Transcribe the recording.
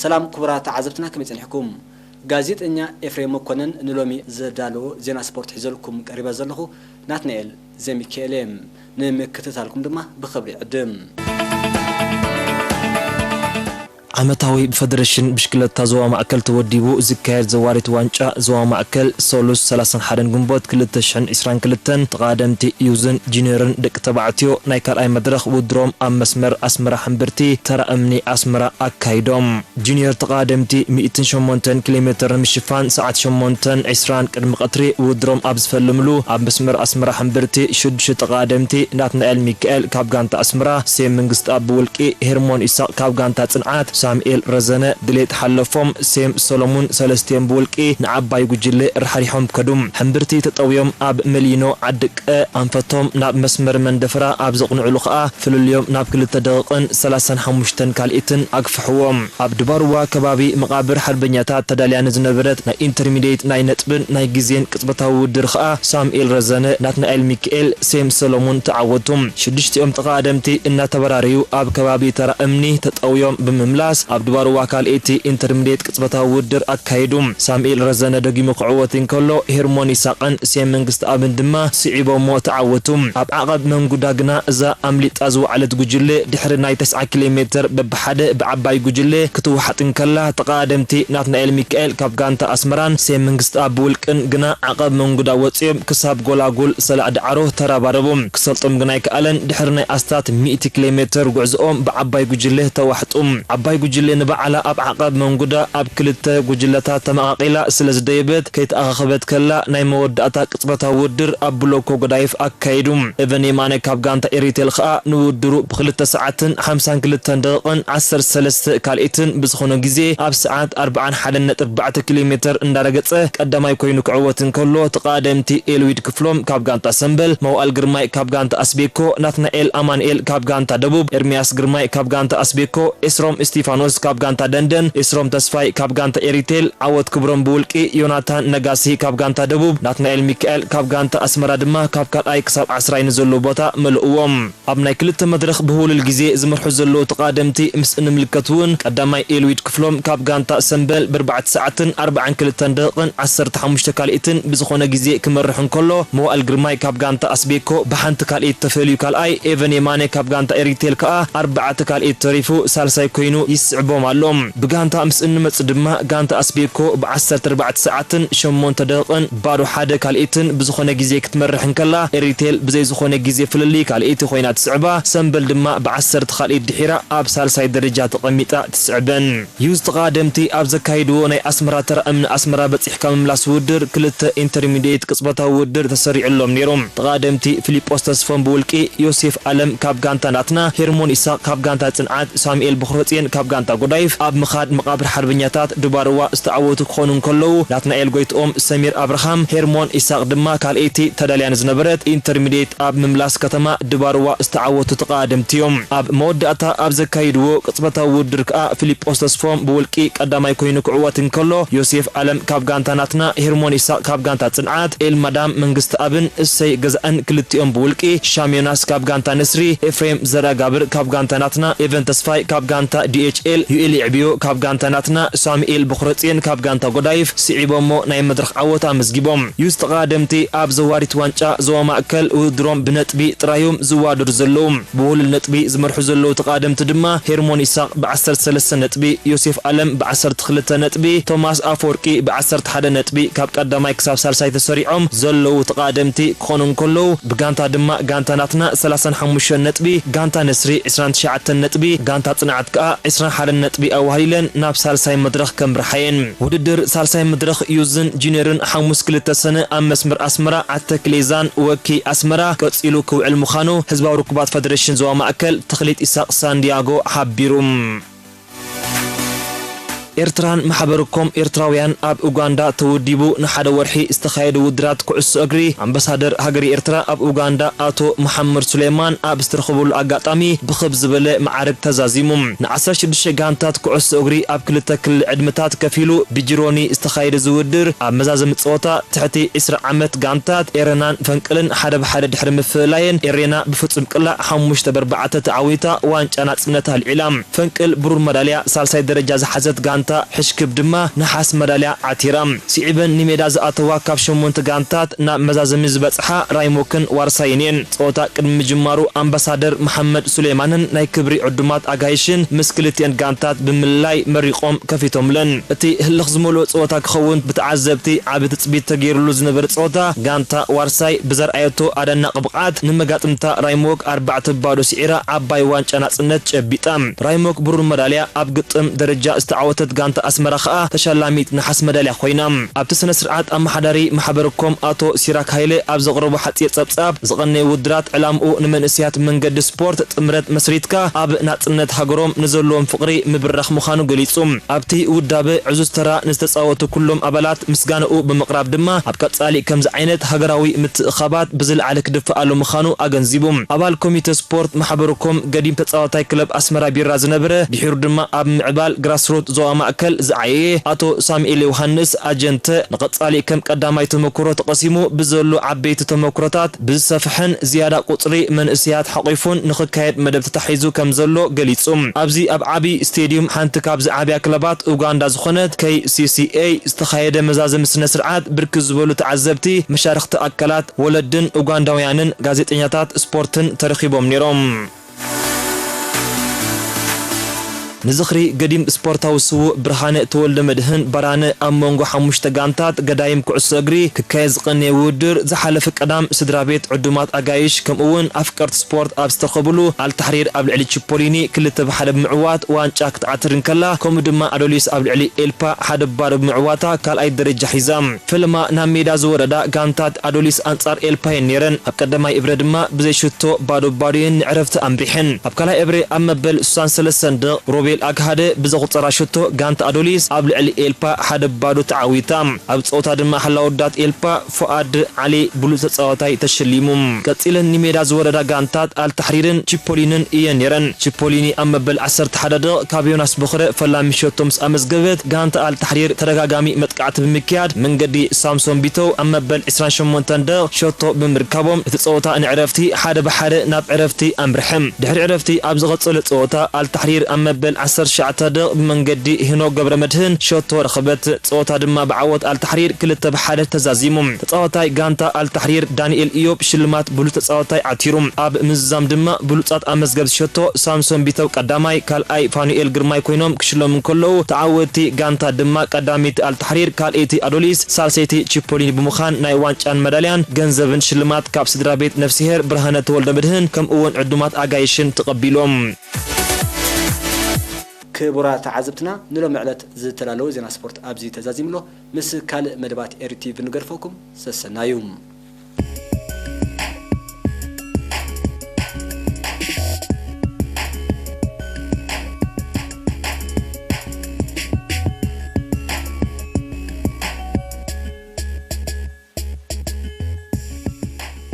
ሰላም ክቡራት ተዓዘብትና፣ ከመይ ጸኒሕኩም? ጋዜጠኛ ኤፍሬም መኮነን ንሎሚ ዘዳለዎ ዜና ስፖርት ሒዘልኩም ቀሪበ ዘለኹ ናትናኤል ዘሚካኤል እየ። ንምክትታልኩም ድማ ብኽብሪ ይዕድም። ዓመታዊ ብፈደረሽን ብሽክለታ ዞባ ማእከል ተወዲቡ ዝካየድ ዘዋሪት ዋንጫ ዞባ ማእከል ሰሉስ ሰላሳን ሓደን ግንቦት ክልተ ሽሕን ዕስራን ክልተን ተቓደምቲ ዩዝን ጁኒየርን ደቂ ተባዕትዮ ናይ ካልኣይ መድረኽ ውድድሮም ኣብ መስመር ኣስመራ ሕምብርቲ ተራ እምኒ ኣስመራ ኣካይዶም። ጁኒየር ተቓደምቲ ሚእትን ሸሞንተን ኪሎ ሜትር ንምሽፋን ሰዓት ሸሞንተን ዕስራን ቅድሚ ቀትሪ ውድድሮም ኣብ ዝፈለምሉ ኣብ መስመር ኣስመራ ሕምብርቲ ሽዱሽተ ተቓደምቲ ናትናኤል ሚካኤል ካብ ጋንታ ኣስመራ፣ ሴም መንግስትኣብ ብውልቂ፣ ሄርሞን ኢሳቕ ካብ ጋንታ ጽንዓት፣ ሳሙኤል ረዘነ ድሌት ሓለፎም፣ ሴም ሰሎሙን ሰለስቲኦም ብውልቂ ንዓባይ ጉጅለ ራሕሪሖም ከዱ። ሕምብርቲ ተጠውዮም ኣብ መሊኖ ዓዲ ቀ ኣንፈቶም ናብ መስመር መንደፈራ ኣብ ዘቕንዕሉ ኸኣ ፍልልዮም ናብ ክልተ ደቂቕን ሰላሳን ሓሙሽተን ካልኢትን ኣግፍሕዎም። ኣብ ድባርዋ ከባቢ መቓብር ሓርበኛታት ተዳልያ ንዝነበረት ናይ ኢንተርሚዲየት ናይ ነጥብን ናይ ግዜን ቅጽበታዊ ውድድር ኸኣ ሳሙኤል ረዘነ፣ ናትናኤል ሚካኤል፣ ሴም ሰሎሙን ተዓወቱ። ሽዱሽቲኦም ተቓደምቲ እናተበራረዩ ኣብ ከባቢ ተራ እምኒ ተጠውዮም ብምምላስ ኣብ ድባርዋ ካልኣይቲ ኢንተርሚዲየት ቅጽበታዊ ውድድር ኣካይዱ። ሳሙኤል ረዘነ ደጊሙ ክዕወት እንከሎ ሄርሞን ይሳቕን ሴም መንግስትኣብን ድማ ስዒቦሞ ተዓወቱ። ኣብ ዓቐብ መንጉዳ ግና እዛ ኣምሊጣ ዝወዓለት ጉጅለ ድሕሪ ናይ ተስዓ ኪሎ ሜትር በብሓደ ብዓባይ ጉጅለ ክትወሓጥ እንከላ ተቓደምቲ ናትናኤል ሚካኤል ካብ ጋንታ ኣስመራን ሴም መንግስትኣብ ብውልቅን ግና ዓቐብ መንጉዳ ወፂኦም ክሳብ ጎላጉል ሰላዕ ዳዕሮ ተረባረቡ። ክሰልጦም ግና ኣይከኣለን። ድሕሪ ናይ ኣስታት ሚእቲ ኪሎ ሜትር ጉዕዞኦም ብዓባይ ጉጅለ ተዋሕጡ። ዓባይ ጉጅለ ንባዕላ ኣብ ዓቐብ መንጉዳ ኣብ ክልተ ጉጅለታት ተመቓቒላ ስለ ዝደየበት ከይተኣኻኸበት ከላ ናይ መወዳእታ ቅጽበታዊ ውድድር ኣብ ብሎኮ ጎዳይፍ ኣካይዱ። ኤቨን የማነ ካብ ጋንታ ኤሪቴል ኸኣ ንውድድሩ ብክልተ ሰዓትን ሓምሳን ክልተን ደቂቕን ዓሰርተ ሰለስተ ካልኢትን ብዝኾነ ግዜ ኣብ ሰዓት ኣርብዓን ሓደን ነጥቢ ኣርባዕተ ኪሎ ሜትር እንዳረገጸ ቀዳማይ ኮይኑ ክዕወት እንከሎ ተቓደምቲ ኤልዊድ ክፍሎም ካብ ጋንታ ሰምበል፣ መዋእል ግርማይ ካብ ጋንታ ኣስቤኮ፣ ናትናኤል ኣማኑኤል ካብ ጋንታ ደቡብ፣ ኤርሚያስ ግርማይ ካብ ጋንታ ኣስቤኮ፣ ኤስሮም እስቲፋኖስ ካብ ጋንታ ደንደን፣ ኤስሮም ተስፋይ ካብ ጋንታ ኤሪቴል፣ ዓወት ክብሮም ብውልቂ፣ ዮናታን ነጋሲ ካብ ጋንታ ደቡብ፣ ናትናኤል ሚካኤል ካብ ጋንታ ኣስመራ ድማ ካብ ካልኣይ ክሳብ ዓስራይ ንዘሎ ቦታ መልእዎም። ኣብ ናይ ክልተ መድረኽ ብህውልል ግዜ ዝመርሑ ዘለዉ ተቓደምቲ ምስ እንምልከት እውን ቀዳማይ ኤልዊድ ክፍሎም ካብ ጋንታ ሰምበል ብኣርባዕተ ሰዓትን ኣርባዓን ክልተን ደቂቕን ዓሰርተ ሓሙሽተ ካልኢትን ብዝኾነ ግዜ ክመርሕ እንከሎ መዋእል ግርማይ ካብ ጋንታ ኣስቤኮ ብሓንቲ ካልኢት ተፈልዩ ካልኣይ፣ ኤቨን የማነ ካብ ጋንታ ኤሪቴል ከኣ ኣርባዕተ ካልኢት ተሪፉ ሳልሳይ ኮይኑ ይስዕቦም ኣሎ። ብጋንታ ምስ እንመጽእ ድማ ጋንታ ኣስቤኮ ብዓሰርተ ኣርባዕተ ሰዓትን ሸሞንተ ደቂቕን ባዶ ሓደ ካልኢትን ብዝኾነ ግዜ ክትመርሕ እንከላ ኤሪቴል ብዘይ ዝኾነ ግዜ ፍልልይ ካልኣይቲ ኮይና ትስዕባ፣ ሰምበል ድማ ብዓሰርተ ካልኢት ድሒራ ኣብ ሳልሳይ ደረጃ ተቐሚጣ ትስዕበን። ዩዝ ተቓደምቲ ኣብ ዘካይድዎ ናይ ኣስመራ ተራ እምኒ ኣስመራ በጺሕካ ምምላስ ውድድር ክልተ ኢንተርሚዲየት ቅጽበታዊ ውድድር ተሰሪዑሎም ነይሩ። ተቓደምቲ ፊሊጶስ ተስፎም ብውልቂ፣ ዮሴፍ ኣለም ካብ ጋንታ ናትና፣ ሄርሞን ኢሳቕ ካብ ጋንታ ጽንዓት፣ ሳሙኤል ብኽረጽዮን ካብ ጋንታ ጎዳይፍ ኣብ ምኻድ መቓብር ሓርበኛታት ድባርዋ ዝተዓወቱ ክኾኑ እንከለዉ ናትናኤል ጎይትኦም፣ ሰሚር ኣብርሃም፣ ሄርሞን ኢሳቕ ድማ ካልኣይቲ ተዳልያ ንዝነበረት ኢንተርሚዲየት ኣብ ምምላስ ከተማ ድባርዋ ዝተዓወቱ ተቓደምቲ እዮም። ኣብ መወዳእታ ኣብ ዘካይድዎ ቅጽበታዊ ውድድር ከኣ ፊሊጶስ ተስፎም ብውልቂ ቀዳማይ ኮይኑ ክዕወት እንከሎ ዮሴፍ ኣለም ካብ ጋንታ ናትና፣ ሄርሞን ኢሳቕ ካብ ጋንታ ጽንዓት፣ ኤልማዳም መንግስትኣብን እሰይ ገዛእን ክልቲኦም ብውልቂ፣ ሻም ዮናስ ካብ ጋንታ ንስሪ፣ ኤፍሬም ዘርኣጋብር ካብ ጋንታ ናትና፣ ኤቨን ተስፋይ ካብ ጋንታ ዲኤችኤል፣ ዩኤል ይዕብዮ ካብ ጋንታ ናትና፣ ሳሙኤል ብኽረጽዮን ካብ ጋንታ ጎዳይፍ ስዒቦሞ ናይ መድረኽ ዓወት ኣመዝጊቦም። ዩዝ ተቓደምቲ ኣብ ዘዋሪት ዋንጫ ዞባ ማእከል ውድድሮም ብነጥቢ ጥራዮም ዝዋደዱ ዘለዉ። ብውሉል ነጥቢ ዝመርሑ ዘለዉ ተቓደምቲ ድማ ሄርሞን ይሳቕ ብዓሰርተ ሰለስተ ነጥቢ፣ ዮሴፍ ኣለም ብዓሰርተ ክልተ ነጥቢ፣ ቶማስ ኣፈወርቂ ብዓሰርተ ሓደ ነጥቢ ካብ ቀዳማይ ክሳብ ሳልሳይ ተሰሪዖም ዘለዉ ተቓደምቲ ክኾኑ እንከለዉ፣ ብጋንታ ድማ ጋንታ ናትና ሰላሳን ሓሙሽተን ነጥቢ፣ ጋንታ ንስሪ ዕስራን ትሽዓተን ነጥቢ፣ ጋንታ ጽንዓት ከኣ ዕስራን ሓደን ነጥቢ ኣዋህሊለን ናብ ሳልሳይ መድረኽ ከምርሓ እየን። ውድድር ሳልሳይ መድረኽ ዩዝን ጁኒየርን ሓሙስ ክልተ ሰነ ኣብ መስመር ኣስመራ ዓተክሌዛን ወኪ ኣስመራ ቀጺሉ ክውዕል ምዃኑ ህዝባዊ ርክባት ፈደረሽን ዞባ ማእከል ተኽሊት ኢሳቕ ሳንዲያጎ ሓቢሩ። ኤርትራን ማሕበርኮም ኤርትራውያን ኣብ ኡጋንዳ ተወዲቡ ንሓደ ወርሒ ዝተኻየደ ውድድራት ኩዕሶ እግሪ ኣምባሳደር ሃገር ኤርትራ ኣብ ኡጋንዳ ኣቶ መሓመድ ሱሌማን ኣብ ዝተረኸበሉ ኣጋጣሚ ብኽብ ዝበለ መዓርግ ተዛዚሙ። ን16 ጋንታት ኩዕሶ እግሪ ኣብ ክልተ ክልል ዕድመታት ከፊሉ ብጅሮኒ ዝተኻየደ ዝውድር ኣብ መዛዘሚ ጸወታ ትሕቲ ዕስራ ዓመት ጋንታት ኤረናን ፈንቅልን ሓደ ብሓደ ድሕሪ ምፍልላየን ኤሬና ብፍጹም ቅላዕ ሓሙሽተ ብ ኣርባዕተ ተዓዊታ ዋንጫ ናጽነት ኣልዒላ። ፈንቅል ብሩር መዳልያ ሳልሳይ ደረጃ ዝሓዘት ጋንታ ሕሽክብ ድማ ነሓስ መዳልያ ዓቲራ። ስዒበን ንሜዳ ዝኣተዋ ካብ ሸሞንተ ጋንታት ናብ መዛዘሚ ዝበጽሓ ራይሞክን ዋርሳይን እየን። ጸወታ ቅድሚ ምጅማሩ ኣምባሳደር መሓመድ ሱሌማንን ናይ ክብሪ ዕዱማት ኣጋይሽን ምስ ክልቲኤን ጋንታት ብምልላይ መሪቖም ከፊቶምለን። እቲ ህልኽ ዝመልኦ ጸወታ ክኸውን ብተዓዘብቲ ዓቢ ትጽቢት ተገይሩሉ ዝነበረ ጸወታ ጋንታ ዋርሳይ ብዘርኣየቶ ኣደናቂ ብቕዓት ንመጋጥምታ ራይሞክ ኣርባዕተ ባዶ ስዒራ ዓባይ ዋንጫ ናጽነት ጨቢጣ። ራይሞክ ብሩር መዳልያ ኣብ ግጥም ደረጃ ዝተዓወተት ጋንታ ኣስመራ ከኣ ተሸላሚት ነሓስ መዳልያ ኮይና። ኣብቲ ስነ ስርዓት ኣመሓዳሪ ማሕበርኮም ኣቶ ሲራክ ሃይለ ኣብ ዘቕረቦ ሓጺር ጸብጻብ ዝቐነየ ውድራት ዕላምኡ ንመንእሰያት መንገዲ ስፖርት ጥምረት መስሪትካ ኣብ ናጽነት ሃገሮም ንዘለዎም ፍቕሪ ምብራኽ ምዃኑ ገሊጹ። ኣብቲ ውዳበ ዕዙዝ ተራ ንዝተጻወቱ ኩሎም ኣባላት ምስጋናኡ ብምቕራብ ድማ ኣብ ቀጻሊ ከምዚ ዓይነት ሃገራዊ ምትእኻባት ብዝለዓለ ክድፍኣሉ ምዃኑ ኣገንዚቡ። ኣባል ኮሚተ ስፖርት ማሕበርኮም ገዲም ተጻዋታይ ክለብ ኣስመራ ቢራ ዝነበረ ድሒሩ ድማ ኣብ ምዕባል ግራስሩት ዞባ ማእከል ዝዓየየ ኣቶ ሳሙኤል ዮሃንስ ኣጀንተ ንቐጻሊ ከም ቀዳማይ ተመክሮ ተቐሲሙ ብዘሎ ዓበይቲ ተመክሮታት ብዝሰፍሐን ዝያዳ ቁጽሪ መንእሰያት ሓቒፉን ንኽካየድ መደብ ተታሒዙ ከም ዘሎ ገሊጹ። ኣብዚ ኣብ ዓቢ ስቴድዩም ሓንቲ ካብ ዝዓብያ ክለባት ኡጋንዳ ዝኾነት KCCA ዝተኻየደ መዛዘሚ ስነ ስርዓት ብርክት ዝበሉ ተዓዘብቲ፣ መሻርኽቲ ኣካላት፣ ወለድን ኡጋንዳውያንን ጋዜጠኛታት ስፖርትን ተረኺቦም ነይሮም። ንዝኽሪ ገዲም ስፖርታዊ ስዉእ ብርሃነ ተወልደ መድህን ባራነ ኣብ መንጎ ሓሙሽተ ጋንታት ገዳይም ኩዕሶ እግሪ ክካየድ ዝቐነየ ውድድር ዝሓለፈ ቀዳም ስድራ ቤት ዕዱማት ኣጋይሽ ከምኡ እውን ኣፍቀርቲ ስፖርት ኣብ ዝተረኸብሉ ኣልታሕሪር ኣብ ልዕሊ ቺፖሊኒ ክልተ ብ ሓደ ብምዕዋት ዋንጫ ክትዓትር እንከላ ከምኡ ድማ ኣዶሊስ ኣብ ልዕሊ ኤልፓ ሓደ ብ ባዶ ብምዕዋታ ካልኣይ ደረጃ ሒዛ። ፈለማ ናብ ሜዳ ዝወረዳ ጋንታት ኣዶሊስ ኣንጻር ኤልፓ እየን ነይረን። ኣብ ቀዳማይ እብረ ድማ ብዘይ ሽቶ ባዶ ባዶ እየን ንዕረፍቲ ኣምሪሐን። ኣብ ካልኣይ እብረ ኣብ መበል ስሳን ሰለስተን ደቕ ሮቤል ኣግሃደ ብዘቑጸራ ሽቶ ጋንታ ኣዶሊስ ኣብ ልዕሊ ኤልፓ ሓደ ባዶ ተዓዊታ። ኣብ ጸወታ ድማ ሓላወዳት ኤልፓ ፎኣድ ዓሊ ብሉጽ ተጻዋታይ ተሸሊሙ። ቀጺለን ንሜዳ ዝወረዳ ጋንታት ኣልታሕሪርን ቺፖሊንን እየን ነይረን። ቺፖሊኒ ኣብ መበል ዓሰርተ ሓደ ደቕ ካብ ዮናስ በኽረ ፈላሚ ሸቶ ምስ ኣመዝገበት፣ ጋንታ ኣልታሕሪር ተደጋጋሚ መጥቃዕቲ ብምክያድ መንገዲ ሳምሶን ቢተው ኣብ መበል ዕስራን ሸሞንተን ደቕ ሸቶ ብምርካቦም እቲ ጸወታ ንዕረፍቲ ሓደ ብሓደ ናብ ዕረፍቲ ኣምርሐ። ድሕሪ ዕረፍቲ ኣብ ዝቐጸለ ጸወታ ኣልታሕሪር ኣብ መበል ዓሰርተ ትሽዓተ ደቕ ብመንገዲ ሄኖክ ገብረመድህን ሸቶ ረኸበት። ጸወታ ድማ ብዓወት ኣልታሕሪር ክልተ ብሓደ ተዛዚሙ። ተጻዋታይ ጋንታ ኣልታሕሪር ዳንኤል ኢዮብ ሽልማት ብሉጽ ተጻዋታይ ዓቲሩ። ኣብ ምዝዛም ድማ ብሉጻት ኣመዝገብቲ ሸቶ ሳምሶን ቢተው ቀዳማይ፣ ካልኣይ ፋኑኤል ግርማይ ኮይኖም ክሽለሙ እንከለዉ፣ ተዓወትቲ ጋንታ ድማ ቀዳመይቲ ኣልታሕሪር፣ ካልኣይቲ ኣዶሊስ፣ ሳልሰይቲ ቺፖሊኒ ብምዃን ናይ ዋንጫን መዳልያን ገንዘብን ሽልማት ካብ ስድራ ቤት ነፍስሄር ብርሃነ ተወልደ መድህን ከምኡ እውን ዕዱማት ኣጋይሽን ተቐቢሎም። ክቡራት ተዓዘብትና፣ ንሎሚ ዕለት ዝተላለዉ ዜና ስፖርት ኣብዚ ተዛዚምሎ። ምስ ካልእ መደባት ኤሪ ቲቪ ንገድፈኩም። ሰሰናዩ።